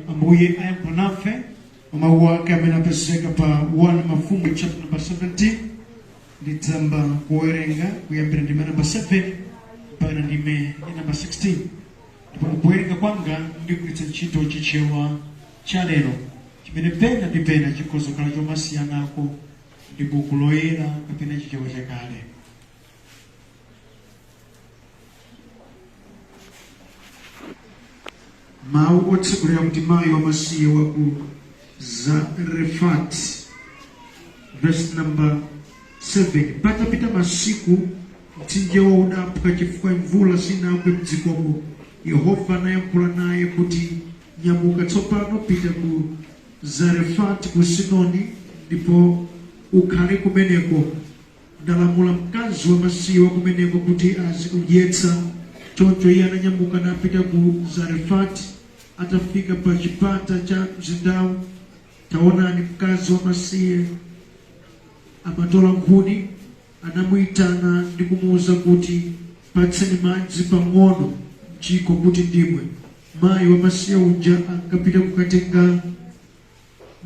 Ambuye ayankhula nafe mawu ake amene apezeka pa 1 Mafumu chapter number 17. Ndidzayamba kuwerenga kuyambira ndime number 7 mpaka ndime ya number 16, ndipo kuwerenga kwanga ndigwiritsa ntchito Chichewa cha lero, chimene pena ndi pena chikhoza kukhala chomasiyanako ndi Buku Loyera kapena Chichewa chakale. Mawu otsegulira kuti mayi wamasiye wa ku Zarefati, verse number 7. Patapita masiku, mtsinjewo udaphwa chifukwa mvula sinagwe mdzikomo. Yehova anayankhula naye kuti, "Nyamuka tsopano, pita ku Zarefati ku Sidoni ndipo ukhale kumeneko. Ndalamula mkazi wamasiye wa kumeneko kuti azikudyetsa." Choncho iye ananyamuka napita ku Zarefati. Atafika pa chipata cha mzindawo, taonani, mkazi wamasiye amatola nkhuni. Anamuyitana ndi kumuwuza kuti, "Patseni madzi pang'ono mchikho kuti ndimwe." Mayi wamasiye uja ankapita kukatenga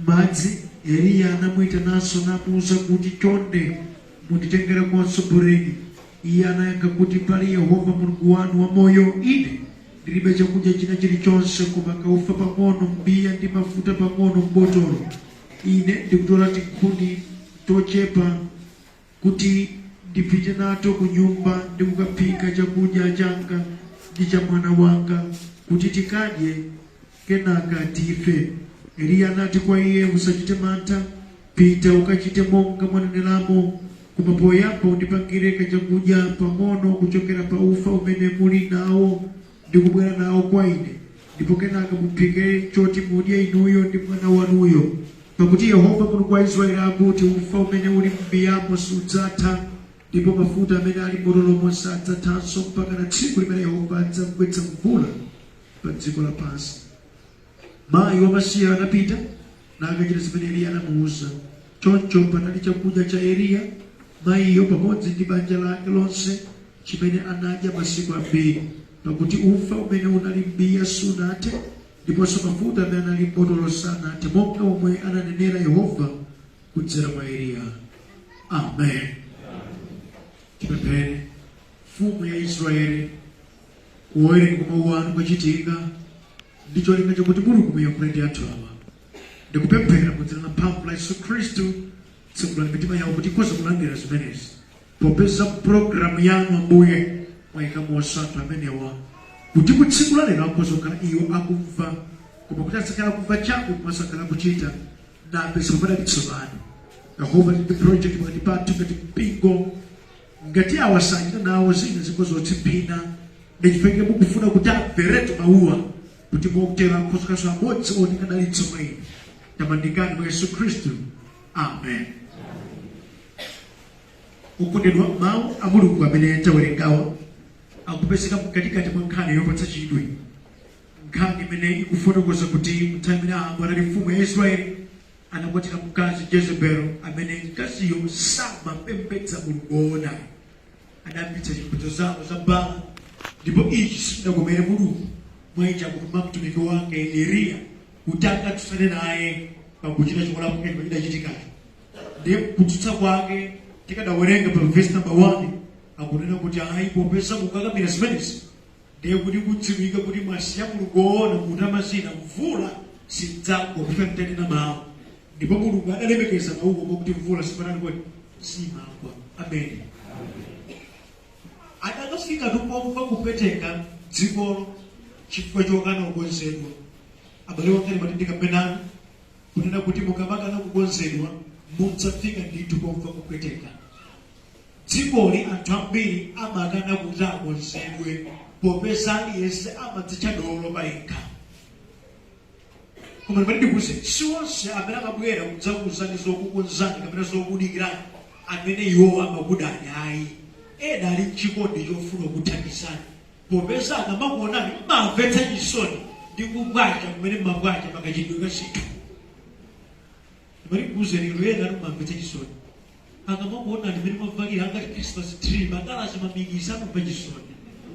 madzi. Eliya anamuyitananso namuwuza kuti, "Chonde, munditengerekonso buledi." Iye anayankha kuti, "Pali Yehova Mulungu wanu wamoyo, ine ndilibe chakudya china chilichonse koma kaufa pang'ono m'mbiya ndi mafuta pang'ono m'botolo. Ine ndikutola tinkhuni tochepa kuti ndipite nato ku nyumba ndi kukaphika chakudya changa ndi cha mwana wanga, kuti tikadye kenaka tife." Eliya anati kwa iye, "Usachite mantha, pita ukachite monga mwaneneramo. Koma poyamba undipangire kachakudya pang'ono kuchokera pa ufa umene muli nawo ndi kubwera nawo kwa ine, ndipo kenaka muphike choti mudye inuyo ndi mwana wanuyo. Pakuti Yehova Mulungu wa Israeli akuti, 'Ufa umene uli m'mbiyamo sudzatha, ndipo mafuta amene ali m'botolomo sadzathanso, mpaka na tsiku limene Yehova adzagwetsa mvula pa dziko lapansi." Mayi wamasiye anapita nakachita zimene Eliya anamuwuza. Choncho panali chakudya cha Eliya, mayiyo pamodzi ndi banja lake lonse, chimene anadya masiku ambiri, pakuti ufa umene unali m'mbiya sunathe, ndiponso mafuta amene anali m'botolo sanathe, monga momwe ananenera Yehova kudzera mwa Eliya. Amen. Tipemphere. Mfumu ya Israeli, kuwerenga kwa mawu anu kwachitika ndi cholinga chakuti Mulungu muyankhule ndi anthu awa. Ndikupemphera mu dzina la mphamvu la Yesu Khristu, tsekulani mitima yawo kuti ikhoze kulandira zimenezi, popeza pulogalamu yanu, Ambuye, mwayikamonso anthu amenewa kuti ku tsiku la lero akhoza kukhala iwo akumva, koma kuti asakhala akumva chabe koma asakhala akuchita napeza madalitso anu. Yehova, ndi project pakati pathu ngati mpingo. Ngati awa sachita nawo, zina zingozotsimphina. Ndichifukwa mukufuna kuti amveretu mawuwa, kuti motero akhoza amodzi otenga dalitso mwa inu. Tamandikani mwa Yesu Khristu, amen. Okondedwa, mawu a Mulungu amene tawerengawa akupezeka mkatikati mwa nkhani yopatsa chidwi, nkhani imene ikufotokoza kuti nthawi imene Ahabu anali mfumu ya Israeli, anakwatira mkazi Jezebelo, amene mkaziyo samapembedza Mulungu woona, adayambitsa chipembedzo zawo za Baala, ndipo ichi sichinakomere Mulungu. Mwa ichi akutuma mtumiki wake Eliya kuti akatsutsane naye pakuchita cholakwika chimene chidachitikacho. Ndiye kutsutsa kwake, tikadawerenga pa verse number 1, akunena kuti, "Ayi, popeza mukakamira zimenezi, ndiye kuti kudziwika kuti mwasiya Mulungu woona, mutama zina, mvula sidzagwa kufika mtanena mawu." Ndipo Mulungu adalemekeza mawuwo mokuti mvula sipanali kodi simagwa. Amen. Adakafika tupomva kupweteka dzikolo chifukwa chokana kukonzedwa. Abale wanga, ndimati ndikambe nanu kunena kuti mukamakana kukonzedwa, mudzafika ndithu pomva kupweteka. Dzikoli anthu ambiri amakana kuti akonzedwe popeza aliyense amadzitcha dolo payekha. Koma ndimati ndikuuze, si onse amene amabwera kudzakuuzani zokukonzani kapena zokudikirani amene iwowo amakudani, ayi. Ena ali mchikondi chofuna kukuthandizani, popeza akamakuonani mmamvetsa chisoni ndi kubwacha kumene mmabwacha pakachitidwe ka zinthu. Ndimati ndikuuzeni inu, ena mmamvetsa chisoni akamakuonani mmene mwavalira angati Christmas tree, makalasi, mamikisi, amamva chisoni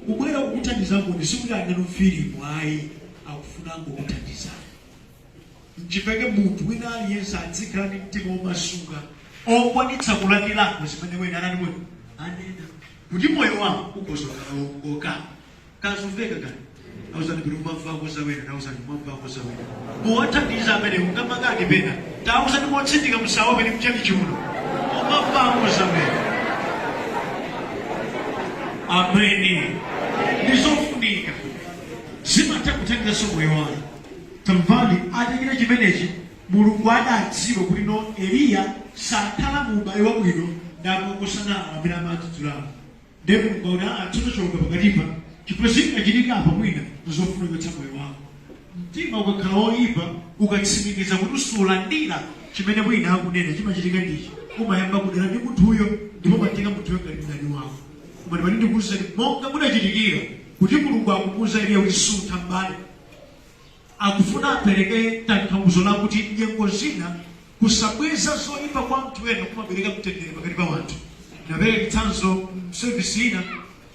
kubwera kukuthandizakoni. Sikuti ali nanu filimu, ayi, akufuna angokuthandizani. Nchifukwa munthu wina aliyense adzikhala ndi mtima womasuka, okwanitsa kulandirako zimene wena anani kuti anena, kuti moyo wako ukhoza kukhala wongoka. Kazumveka kani? Auzani kuti umamvako za wena, nauzani umamvako za wena. Muwathandiza amene ungamakani pena. Tauzani motsindika, musaope, ni mchali chiuno. Umamvako za wena. Ameni. Ndizofunika. Zimatha kuthandizanso moyo wanu. Tamvani, atachita chimenechi, Mulungu adadziwa kuti no, Eliya sakhala mu ubale wabwino ndi amakosana amene amadzudzulawo. Ndiye Mulungu akuti, aa, tsono choka pakatipa, chifukwa zingachitika apa mwina nzofuna kuchotsa moyo wako. Mtima ukakhala woyipa, ukatsimikiza kuti sulandira chimene wina akunena, chimachitika ndichi: umayamba kudana ndi munthuyo, ndipo umatenga munthuyo ngati mdani wako. Koma ndimati ndikuwuzeni, monga mudachitikira kuti Mulungu akumuwuza Eliya kuti suntha m'bale, akufuna apereke tanthauzo lakuti nyengo zina kusabweza zoyipa kwa anthu ena kumabereka mtendere pakati pa wanthu. Ndapereka chitsanzo m'sevisi ina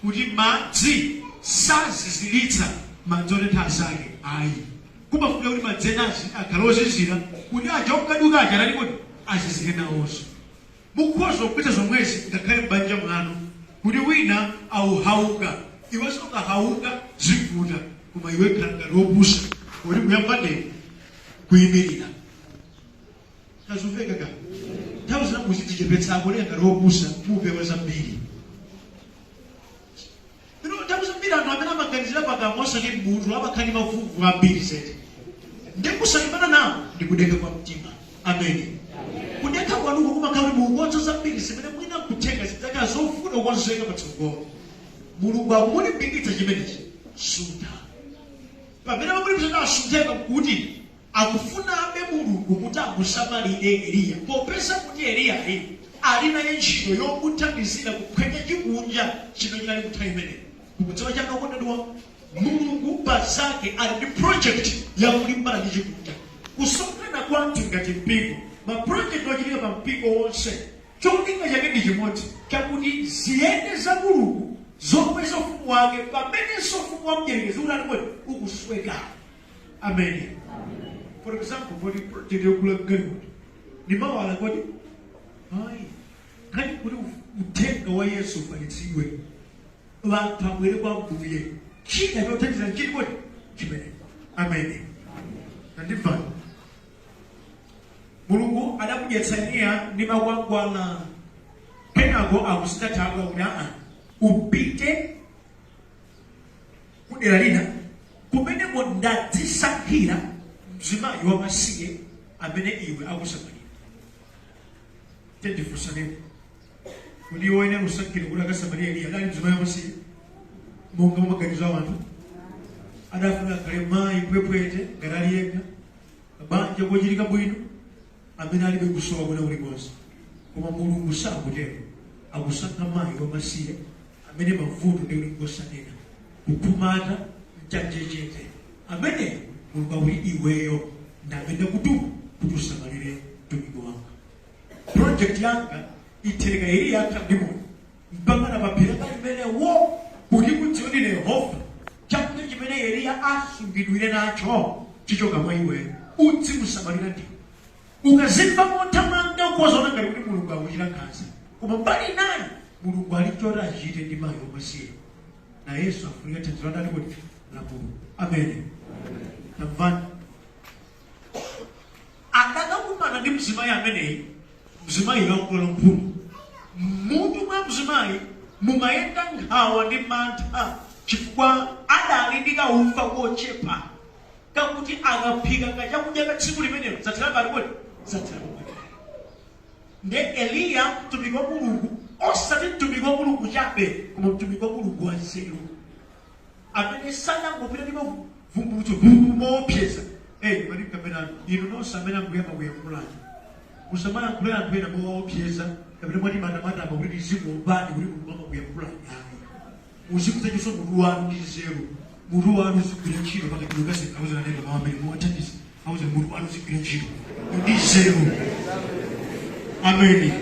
kuti madzi saziziritsa madzi otentha azake ayi. Kumafunika kuti madzi enazi akhale ozizira kuti aja okaduka aja anali kuti azizire nawonso. Mukhoza kupeza zomwezi ngakhale m'banja mwanu, kuti wina auhauka, iwenso ukahauka zivuta, koma iwe khala ngati wopusa kuti kuyamba ndeni kuyimirira. Kazumveka ka? Nthawi zina muzidzichepetsako, leka ngati wopusa, mupewa zambiri. Nthawi zambiri anthu amene amaganizira pakamwa osati mmutu amakhala ndi mavuto ambiri zedi. Ndi kusalimbana nawo ndi kudekha kwa mtima. Ameni. Kudekha kwanuko kumakhala kuti mukukonza zambiri zimene mwina nkutheka zidzakhala zovuta kukonzeka patsogolo. Mulungu akumulimbikitsa chimenechi, suntha. Pamene amamulimbikitsa kuti asuntheka, nkuti akufunabe Mulungu kuti amusamalire Eliya, popeza kuti Eliyayi ali naye ntchito yomuthandizira kuphwanya chikunja chimene chinali munthawi imeneyo. Mukudziwa chani, okondedwa? Mulungu pa zake ali ndi project yakulimbana ndi chikunja. Kusonkhana kwathu ngati mpingo, ma project ochitika pa mpingo wonse, cholinga chake ndi chimodzi, chakuti ziyende za Mulungu zokweza ufumu wake, pamenenso ufumu wa mdierekezi utani kodi? Ukusweka. Ameni. For example, poti project yogula galimoto ndimawala kodi? Ayi, nkhani kuti uthenga wa Yesu ufalitsidwe, anthu abwere kwa Mbuye, china chothandizira chili kodi? Chimene. Ameni. Tandimvani. Mulungu adamudyetsa Eliya ndi makwangwala, kenako akusintha thabwa kuti aa, upite kudera lina kumeneko ndadzisankhira mzimayi wamasiye amene iwe akusamalira. Tendifunsaneko kuti iwo ene kusankhira kuti akasamalira Eliya adali mzimayi wamasiye monga maganizo a anthu? Adafuna akhale mayi pwepwete ngati ali yekha, banja kochitika bwino, amene alibe kusowa kwina kulikonse. Koma Mulungu sakutero, akusankha mayi wamasiye amene mavuto ndi kuti ngosanena, kukhumata mchanjechete. Ameneyo Mulungu akuti iweyo ndamene ndakutuma kuti usamalire mtumiki wanga. Project yanga itheka Eliya akhala ndi moyo mpaka pa phiri limenewo, kuti mudziwe ndine Yehova. Chakudya chimene Eliya asungidwire nacho chichoka mwa iweyo, udzimusamalira ndiwe. Ukazimva mothamanga ukhoza ngati kuti Mulungu akuchita nkhanza, koma mbali inayi Mulungu ali choti achite ndi mayi wamasiye, nayenso afunika thandizo la ndani kuti? La Mulungu. Amene. Tamvani, adakakumana ndi mzimayi ameneyi. Mzimayi akula mphumi, mmutu mwa mzimayi mumayenda nkhawa ndi mantha, chifukwa adali ndi kaufa kochepa kakuti akaphika kachakudya ka tsiku limenelo zathera pati kodi? Zathera pamene. Nde Eliya, mtumiki wa Mulungu, osati mtumiki wa Mulungu chabe, koma mtumiki wa Mulungu wanzeru amene sanangopita ndi mavumbulutso moopseza. Hey, mati kapena inu nonse amene Ambuye amakuyankhulani, musamayankhule anthu ena mowaopseza kapena mwati matamatama kuti tizikuopani kuti Mulungu amakuyankhulani. Ayi, muzikuza chonso mutu wanu ndi nzeru, mutu wanu uzigwira ntchito pakachidwe kazinga. Auzananeka mawu amene muwathandiza, auze mutu wanu uzigwira ntchito ndi nzeru. Ameni.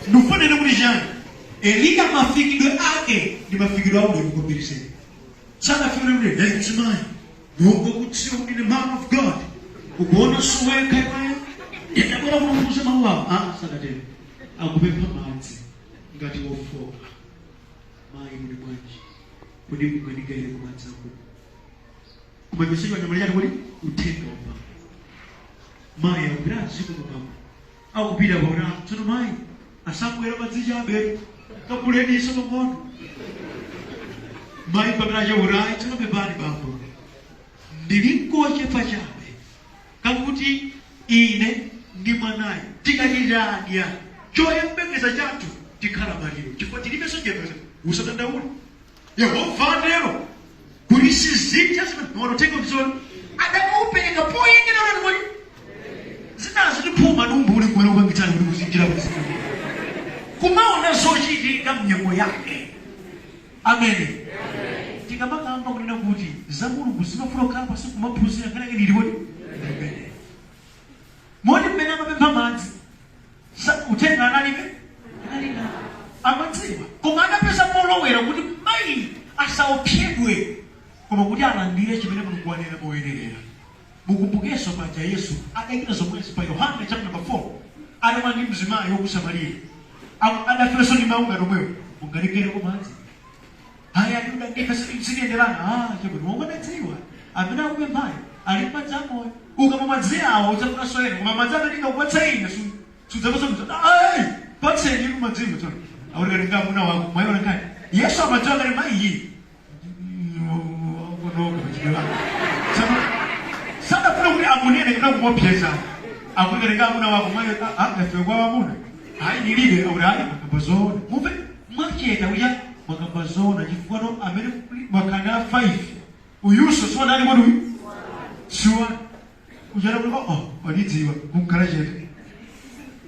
Ndifanene kuti chani? Eliya mafikidwe ake ndi mafikidwe aulemu kwambiri zedi. Sanafikire kuti, "Hey, mzimayi, monga kudziwa kuti ndine man of God." Ukuona suwekha iweyo, ndabwera kuno kuuza mawu awo. Ah, sakatero. Akupempha madzi ngati wofoka. Mayi, muli bwanji? Kodi mungandigaire kumadzi akumwa? Koma chonsecho anyamala chati kuti uthenga wabva. Mayi akupita aziko mabambo akupita paona. Tsono mayi asabwera madzi chabe, kabuleniso pang'ono. Mayi pamene achaurayi, tsono pepani bambo, ndili nkochepa chabe kakuti ine ndi mwanayo tikachitadya, choyembekeza chathu tikhala maliro chifukwa tilibenso chiyembekezo. Usadandaule, Yehova atero kuti sizitha zimene maono. Uthenga mzoni adakaupereka poyendera ulani kodi zinazo tiphuma numbuli kumene kupangitsani kuti kuzinjira kuti kumaona zochitika mnyengo yake. Amene tikamakamba kunena kuti za Mulungu zimafuna kukhala pasi kumaphunzira nkhani lili kodi ndimene moti mmene amapempha madzi, uthenga analibe, anali nawo, amadziwa, koma adapeza polowera kuti mayi asaopsedwe koma kuti alandire chimene Mulungu wanena moyenerera. Mukumbukenso paja Yesu adachita zomwezi pa Yohane chapter number 4, adamwa ndi mzimayi woku Samariya. Adafiranso ndi mawu ngati omwewo, "Mungandigereko madzi?" "Haya, Ayuda ndife sitiyenderana." Ah, chabwino, wanganadziwa amene akupemphayo ali madzi amoyo. Ukamwa madzi awo udzafunanso ena, koma madzi amene ndingakupatsa ine sudzapatsa mudzi. Ayi, patseni inu madziwo. Tsono akuti kati amuna wako mwayiona nkhani. Yesu amadziwa ngati mayi konoka pachidwe wake. Tsono sadafuna kuti amunene kapena kumuopseza. Akuti kati amuna wako. Mayi, "Ah, ife kwa amuna hayi nilibe." Akuti, "Hayi, mwakamba zoona." Mumve mwacheta uya, "Mwakamba zoona chifukwa no amene mwakhala 5 uyuso siwanani kodi uyu siwa uchana." Kuti oh, walidziwa kunkhala chete.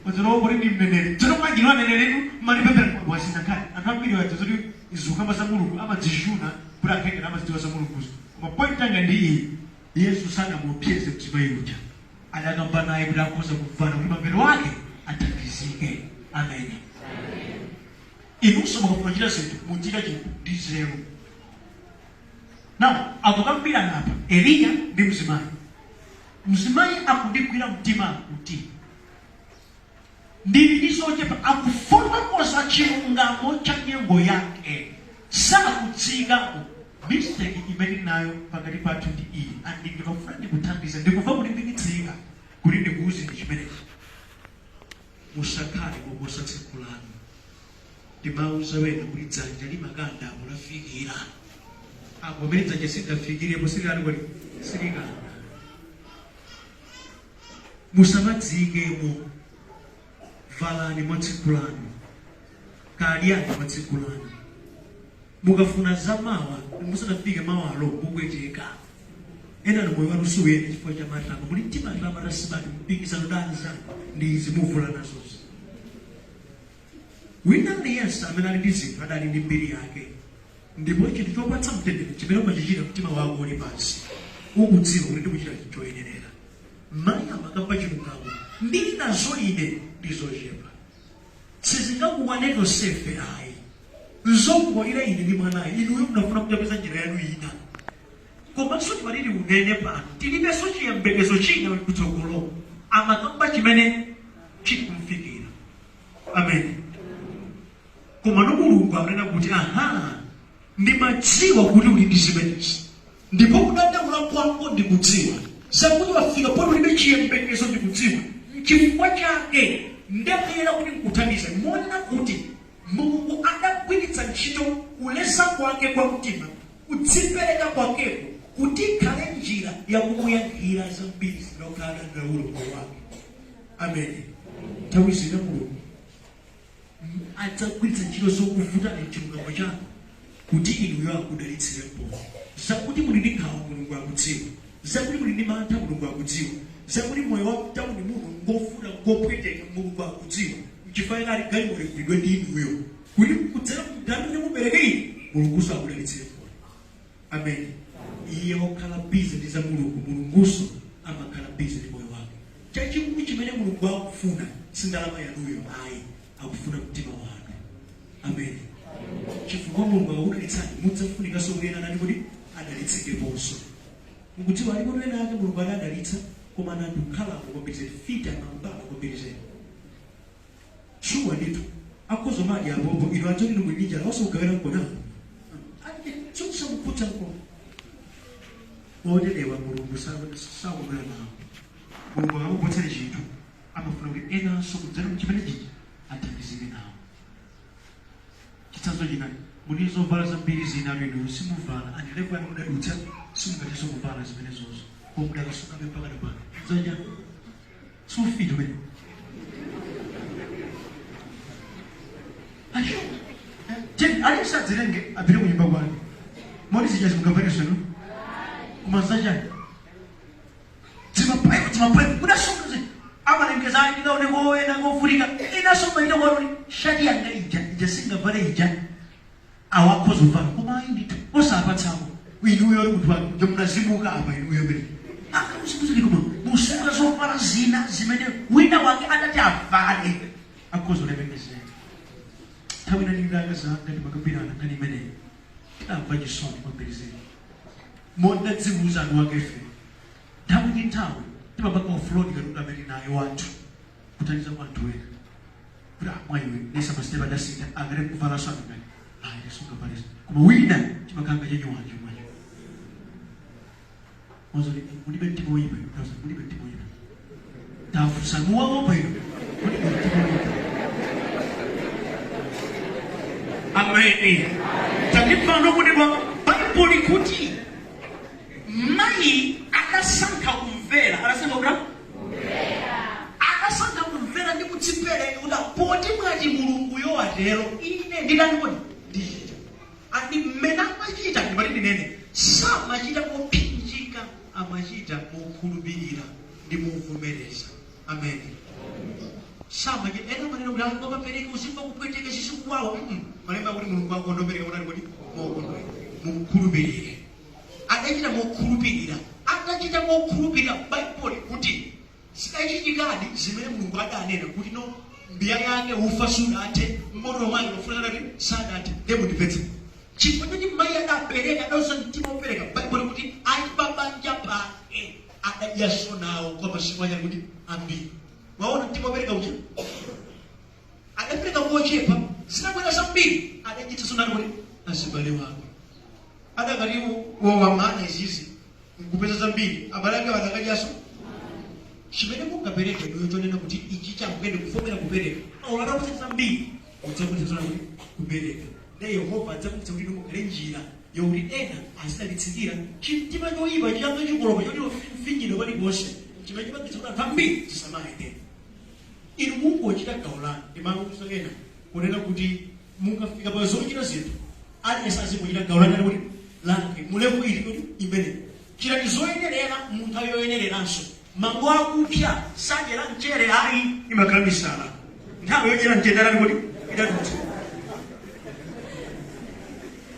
Wadzana kuti ndi mneneri. Tsono mwajino aneneritu malipemphera wasina nkhani. Anthu ambiri wadza zoti izukamba za Mulungu amadzishuna kuti akhengera amazidziwa za Mulunguzo. Koma point yanga ndi iyi: Yesu sanamuopseze mzimayi uja, adakamba naye kuti akhoza kumvana kuti mamvero ake athandizike. Amen. Inunso mukafuna kuchita zinthu, muchita chinthu ndi nzeru. Now akukambirana apa Eliya ndi mzimayi. Mzimayi akundigwira mtima kuti ndili ndi zochepa. Akufotokoza chilungamo cha nyengo yake, sakudzikamo. Mistake imene nayo pakati pathu ndi iyi, and ndimafuna ndikuthandize, ndikumva kulimbikitsika kuti ndikuwuzeni chimenechi: musakhale koposa tsiku lanu. Ndimauza wena kuti dzanja limakanda apo lafikira. Apo pamene dzanja silidafikirepo sililani kodi silikanda. Musamadziyikemo. Valani mwa tsiku lanu, kadyani mwa tsiku lanu. Mukafuna zamawa musanafike mawalo mupweteka. Ena moyo wanu suyenda chifukwa cha matama. Muli timatama tasibati, mpikisano da anzanu ndi izi muvula nazozi. Wina aliyense amene ali ndi zinthu adali ndi mbiri yake, ndipo chinthu chopatsa mtendere chimene umachichita mtima wako uli pansi, ukudziwa kuti ndikuchita chinthu choyenerera. Mayi amakamba chilungamo: ndili nazo ine ndi zochepa, sizingakukwane tonsefe ayi, nzongolira ine ndi mwanayi. Inuyo munafuna kutapeza njira yanu ina. Komanso timalili unene pano, tilibenso chiyembekezo china kutsogolo. Amakamba chimene chili kumfikira. Amen. Koma no Mulungu akunena kuti, "Aha, ndimadziwa kuti uli ndi zimenezi, ndipo kudandaula kwako ndikudziwa, zakuti wafika poti ulibe chiyembekezo ndikudziwa. Nchifukwa chake ndabwera kuti nkuthandize." Monena kuti Mulungu adagwiritsa ntchito kuleza kwake kwa mtima, kudzipereka kwakeko, kuti ikhale njira yakumuyankhira zambiri zimene adandaula moyo wake. Amen. Nthawi zina Mulungu adzagwiritsa ntchito zokuvutani mchilungamo chanu kuti inuyo akudalitsirepo. Zakuti muli ndi nkhawa Mulungu akudziwa, zakuti muli ndi mantha Mulungu akudziwa, zakuti moyo wa mtawuni muno ngovuta, ngopweteka Mulungu akudziwa. Nchifukwa chake ali galimoto igulidwe ndi inuyo, kuti kudzera mndani kuti mupereke inu, Mulunguso akudalitsirepo. Amen. Iye wokhala busy ndi za Mulungu, Mulunguso amakhala busy ndi moyo wake. Chachikulu chimene Mulungu akufuna si ndalama yanuyo ayi, akufuna mtima wanu. Amen. Chifukwa Mulungu akakudalitsani, mudzafunikanso kuti ena anati kuti adalitsikeponso. Mukudziwa alipo ena ake Mulungu adadalitsa. Koma anthu khalako kwambiri fita mambala kwambiri zedi. Shuwa ndithu. Akhoza madya apopo inu adzoni inu mwini njala osakugawira nkonapo. Chosamukutsa nko. Oterewa Mulungu sakondwera nawo. Mulungu akakupatsani chinthu amafuna kuti enanso kudzera mchimene chija athandizike nawo. Chitsanzo china, muli zovala zambiri zina inu simuvala, and level yanu mudadutsa simungathenso kuvala zimenezozo, koma mudakasungabe mpaka na pano. Zanja sufiti umene. Acho. Jen, aliyense adzitenge apite kunyumba kwake. Moti zija zimungavalenso inu? Koma zachani? Dzimapaipu, dzimapaipu, mudasunga zi. Amalengeza ayi ndikaone koyenda kovutika. Inanso maita kwanu shati yanga ija, ija singavale ija. Awakhoza kuvala. Koma ayi ndithu, osapatsako. Inuyo uli munthu wake, njo munazimuka apa inuyo mbere. Akamusimuzi koma musunga zovala zina zimene wina wake adati avale. Akhoza kulemekezeka. Nthawi ina ndili ndi akazi anga timakambirana nkhani imeneyi. Tidamva chisoni kwambiri zedi. Modadziwuza anthu ake ife. Nthawi ndi nthawi timapanga offload katundu amene naye wathu kuthandiza kwa anthu ena. Kuti ah mwa iwe nesa masitepe adasintha akati kuvalanso amene ayi tisungavaleso. Koma wina chimakhala chenyuwani chomwecho. Mwazoti mulibe mtima woyipa inu, ndauza mulibe mtima woyipa. Tafusa muwaopa inu, mulibe mtima woyipa. Ameni. Tandipano kuti Baibulo kuti mayi adasankha kumvera, adasankha kuti adasankha kumvera ndi kudzipereka kuti poti mwati Mulungu yowatero ine nditani kodi ndichita. Andi mmene amachita ndimati ndinene samachita mopsinjika, amachita mokhulupirira ndi movomereza. Amen. Samachita ena amanena kuti anthu amapereka uzimva kupweteka zizikuwawa. Malemba akuti Mulungu akonda opereka motani kodi mokondwera. Mukhulupirire. Adachita mokhulupirira. Atachita mokhulupirira Baibulo kuti zidachitikadi zimene Mulungu adanena kuti no mbiya yake ufa sudathe mmoto mwake mafuta sadati sadathe. Ndiye mundimvetse. Chifukwa choti mayi adapereka adauza mtima wopereka Baibulo kuti ali pabanja pake adadyanso nawo kwa masiku anyali kuti ambiri. Mwaona mtima wopereka uja? Adapereka mochepa zinabwera zambiri adadyetsanso nani kuti azibale wake. Adakati wowamana izizi nkupeza zambiri abale ake adakadyanso. Chimene mungapereke inuyo chonena kuti ichi chamkuyende kufomera kupereka awo adakupeza zambiri mudzakwanitsa kuti kupereka ndiye Yehova adzakwanitsa kuti inu mukhale njira yokuti ena azidalitsikira chimtima choyipa changa chikolopa choti mfinyidwa paliponse chimene chimapangitsa kuti anthu ambiri zisamayende. Inu mungochita gawo lanu ndimauza ena kunena kuti mukafika pa zochita zinthu aliyense azingochita gawo lake kuti lake mu level ili kuti imene chitani zoyenerera mu nthawi yoyenereranso. Mango akupsa sadyera mchere ayi, imakhala misala. Nthawi yodyera mchere idali kuti idadutsa.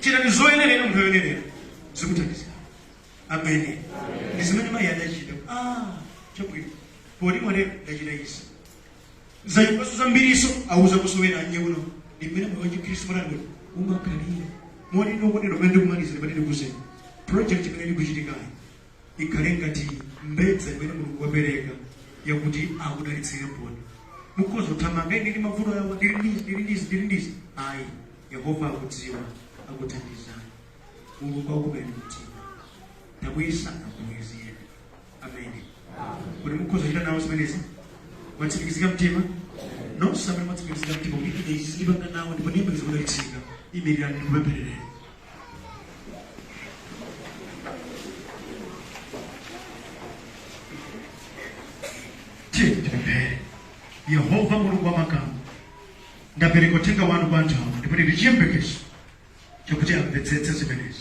Chitani zoyenerera mu nthawi yoyenerera zikuthandiza. Ameni. Ndi zimene mayi adachita. Ah, chabwino. Poti mwatero ndachita izi. Zachulukanso zambiriso auza kusowera anye uno. Ndi mmene moyo wa Chikhristu munali kuti umakhalira. Moti ndokondedwa pamene ndikumaliza ndimati ndikuuzeni. Project imene ikuchitikayi ikhale ngati mbedza imene Mulungu wapereka yakuti akudalitsire mboni. Mukhoza kuthamanga ine ndili mavuto awa, ndili ndizi, ndili ndizi, ndili ndizi. Ayi, Yehova akudziwa, akuthandizani. Mulungu akukomeni mtima. Tabweza akubwezeni. Ameni. Kuti mukhoza kuchita nawo zimenezi? Mwatsimikizika mtima? Nonse amene mwatsimikizika mtima kuti ine izi zindipanga nawo ndipo ndiyembekeza kudalitsika, imirirani ndikupempherereni. Tiye tipemphere. Yehova Mulungu wa makamu, ndapereka uthenga wanu kwa anthu awa ndipo ndili chiyembekezo chakuti amvetsetse zimenezi.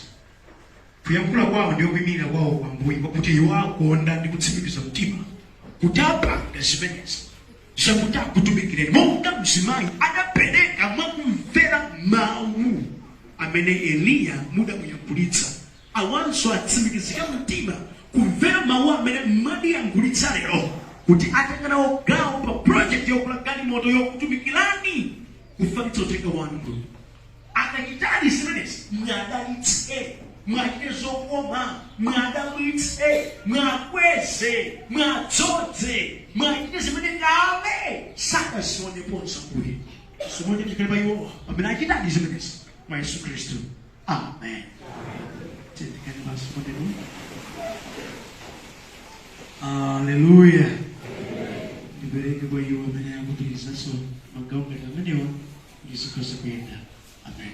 Kuyankhula kwawo ndiyo kuyimirira kwawo kwa Ambuye kwakuti iwo akonda ndi kutsimikiza mtima kuti apanga zimenezi zakuti akutumikireni monga mzimayi adapereka mwakumvera mawu amene Eliya mudamuyankhulitsa. Awanso atsimikizika mtima kumvera mawu amene mwadiyankhulitsa lero kuti atenga nawo gawo pa project yogula galimoto yokutumikirani kufalitsa uthenga wanu Mulungu. Akachitadi zimenezi, muwadalitse. Mwachite zokoma, mwadabwitse, mwakweze, mwadzodze, mwachite zimene kale sadazioneponso. Ambuye, chisomo chikhale pa iwowa pamene achitadi zimenezi mwa Yesu Khristu, amen. Tiyendekani basi kondedwa. Haleluya. Ndipereke kwa iwo amene akupitirizanso magawo ngati amenewa kuti zikhoza kuyenda. Amen.